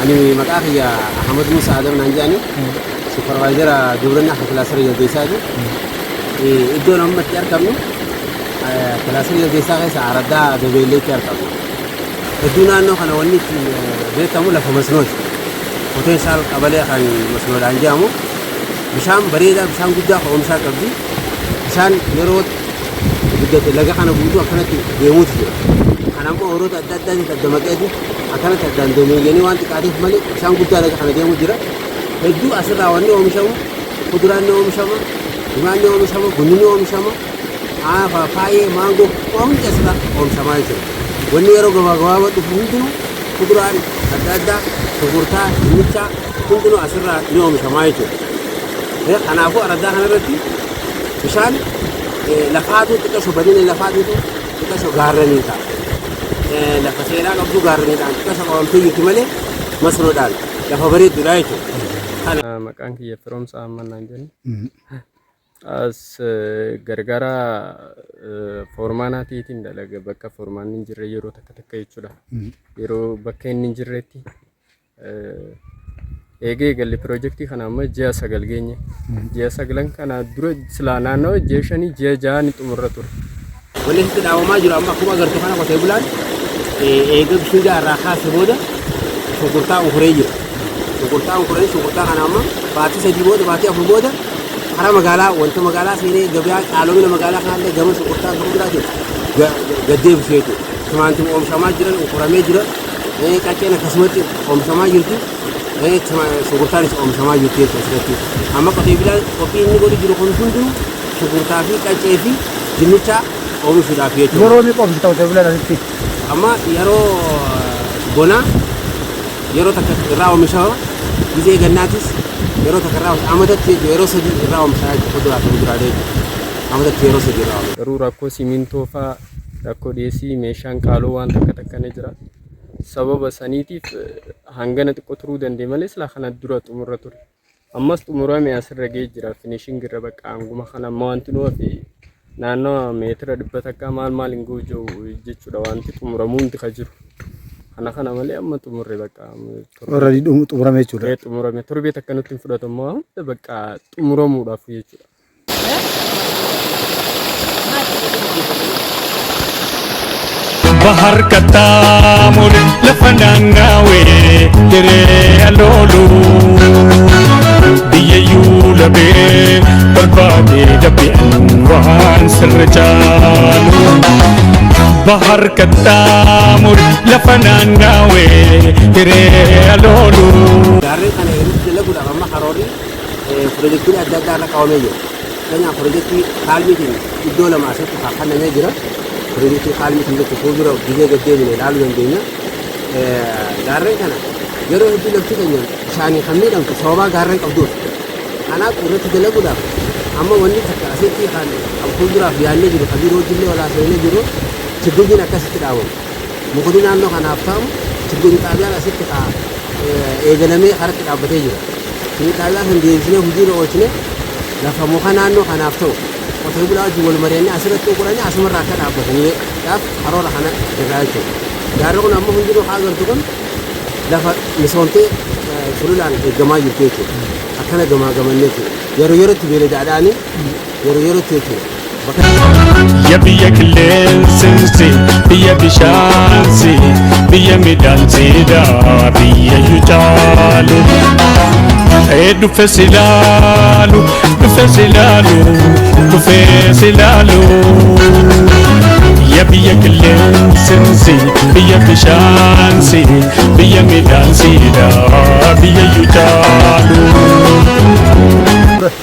Ani maqaa kiyya Ahmad Musa Adam naan jedhani, supervisor gibirinaa kan kilaastara Jaldeessaati. Iddoon amma itti argamnu kilaastara Jaldeessaa keessa araddaa Dabeelleetti argamna. Hedduu naannoo kana wanni itti beekamu lafa masnooti. Potential qabalee kan masnoodhaan jedhamu bishaan bareedaa, bishaan guddaa kan oomishaa qabdi. Bishaan yeroo guddate laga kana guutuu akkanatti deemuutu jira. Kan ammoo horoota adda addaatiin adda maqeeti akkanatti addaan domeeyyanii waan xiqqaateef malee bishaan guddaa laga kana deemu jira. Hedduu asirraa wanni oomishamu kuduraan ni oomishama, jimaan ni oomishama, bunni ni oomishama, paappaayyee, maangoo waa hundi asirraa oomishamaa jechuudha. Wanni yeroo gabaabaa dhufu hundinuu kuduraan adda addaa, shunkurtaa, dinnichaa hundinuu asirraa ni oomishamaa jechuudha. Kanaafuu araddaa kanarratti bishaan lafaatu xiqqasho badina lafaatitu xiqqasho gaarranii ta'a. Lafa seenaa qabdu gaarraniidhaan xiqqasho qabamtee jirti malee masnoodhaan lafa bareedduudha jechuudha. Maqaan kiyya Firoomsaa Ammannaan jenna. As gargaara foormaanaatiitiin dalaga, bakka foormaanni hin jirre yeroo takka takka jechuudha. Yeroo bakka inni hin jirretti eegee eegalle piroojeektii kana amma ji'a 9 geenye. Ji'a 9 kana dura silaa naannawa ji'a 5, ji'a 6 ni xumurra ture. Wanni asitti dhaabamaa jiru amma akkuma agartu kana qotee bulaan eega bishingaa irraa kaase booda shunkurtaa unkuree jira. Shunkurtaa unkuree shunkurtaa kana amma baatii 3 booda, baatii 4 booda karaa magaalaa wanta magaalaa seenee gabayaa qaalomina magaalaa kanallee gama shunkurtaa gama biraatiin gad deebisu jechuudha. Timaatima oomishamaa jiran unkuramee jira. Qacceen akkasumatti oomishamaa jirti. Shunkurtaanis oomishamaa jirti jechuudha asirratti. Amma qotee bulaan qophii inni godhu jiru kun hundinuu shunkurtaa fi qaccee fi dinnicha oomishuudhaaf jechuudha. Yeroo meeqa oomishita qotee bulaan asitti? Amma yeroo bonaa yeroo takka irraa oomishama. Gizee gannaatis yeroo takka irraa oomisha. Amatatti jechuudha yeroo 3 irraa oomishaa jechuudha kuduraa fi muduraalee jechuudha. Amatatti yeroo 3 irraa oomisha. Garuu rakkoo simintoo fa'aa, rakkoo dhiyeessii meeshaan qaaloo waan takka takka ni jira. Sababa saniitiif hangana xiqqoo turuu danda'e malee silaa kana dura xumurra ture. Ammas xumurame asirra ga'ee jira. Finishing irra bakka hanguma kana amma wanti nu hafe naannawa meetira 100 maal maal hin ga'u jiru jechuudha, wanti xumuramuu hundi ka jiru. Kana kana malee amma xumurre bakka. Already xumurame jechuudha. Ee, xumurame, torbee takka nutti hin fudhatu, amma hunda bakka xumuramuudhaaf jechuudha. Bahar qaxxaamure lafa naannawee diree aloolu biyya yuulabee barbaadee dabbi'an waan sirra caalu. Bahar qaxxaamure lafa naannawee diree aloolu. Gaarreen kana irratti dalaguudhaaf amma karoorri pirojektiin adda addaa irra qabamee jira. Fakkeenyaaf pirojektii kaalmiitiin iddoo lama asitti kennamee jira. Pirojektii kaalmiitiin jechuun fuuldura gizee gad deebine ilaaluu dandeenya. Gaarreen kana yeroo hedduu lafti keenya bishaaniin kan miidhamtu sababaa gaarreen qabduuf. Kanaaf irratti dalaguudhaaf amma wanni takka asitti kan fuulduraaf yaadnee jiru, kan biiroo wajjillee walaa seenee jiru, chigginyiin akkasitti dhaabamu. Mukni naannoo kanaaf ta'u chigginyi xaabiyaan asitti eegalamee karatti dhaabbatee jira. Chigginyi xaabiyaa san deebisnee hojiirra oolchine lafa muka naannoo kanaaf ta'u qotee bulaa wajjin wal mari'annee asirratti uquranii asumarraa akka dhaabbataniidhaaf karoora kana jirra jechuudha. Gaarri kun amma hundinuu haa agartu kun lafa misoomtee sululaan eegamaa jirtu jechuudha. Akkana gamaa gamannee jechuudha. Yeroo yerootti beeladaadhaani yeroo yerootti jechuudha. Bakka Ya biyya qilleensinsi, biyya bishaansi, biyya midhaansiidha, biyya yucaalu. Ee dhufe silaalu, dhufe silaalu, dhufe silaalu. Ya biyya qilleensinsi, biyya bishaansi, biyya midhaansiidha, biyya yucaalu.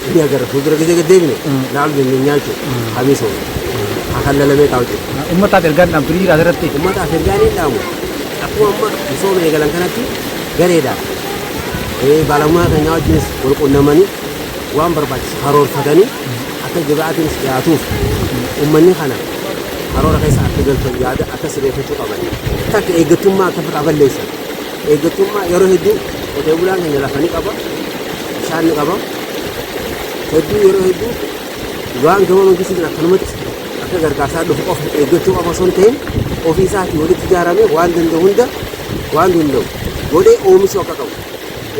Inni agarra fuuldura gizee gad deebine ilaaluu dandeenya jechuudha. Kamiisoo hakallalame taa'u jechuudha. Uummataaf ergaan dhaamtu ni jira asirratti? Uummataaf ergaan hin dhaamu. Akkuma amma misooma eegalan kanatti gareedhaan baalamumaa keenyaa wajjinis wal qunnamanii waan barbaachisu karoorfatanii akka gabaatiinis dhiyaatuuf uummanni kana karoora keessa akka galchan, yaada akka sirreeffachuu qaban. Takka eeggattummaa akka ofirraa balleessan. Eeggattummaa yeroo hedduu qotee bulaan keenya lafa ni qaba, bishaan ni qaba. Hedduu yeroo hedduu waan gama mangistiitiin akkanumatti akka gargaarsaa dhufu qofa eeggachuu qofa osoo hin ta'in Ofii isaatii walitti ijaaramee waan danda'u hunda waan danda'u godhee oomishuu akka qabu,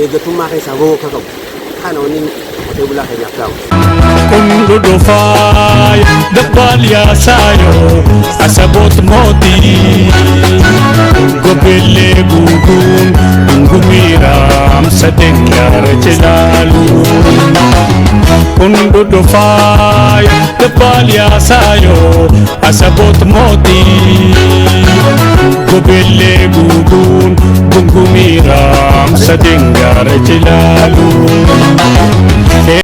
eeggatummaa keessaa bahuu akka qabu kana wanni qotee bulaa keenyaaf dhaamu. Kundu dhufaay dabbaal yaasaayo asaboot mootii gobeellee guutuun gumiiraamsa dengaara cilaalu. Kundu dhufaay dabbaal yaasaayo asaboot mootii gobeellee guutuun gumiiraamsa dengaara cilaalu.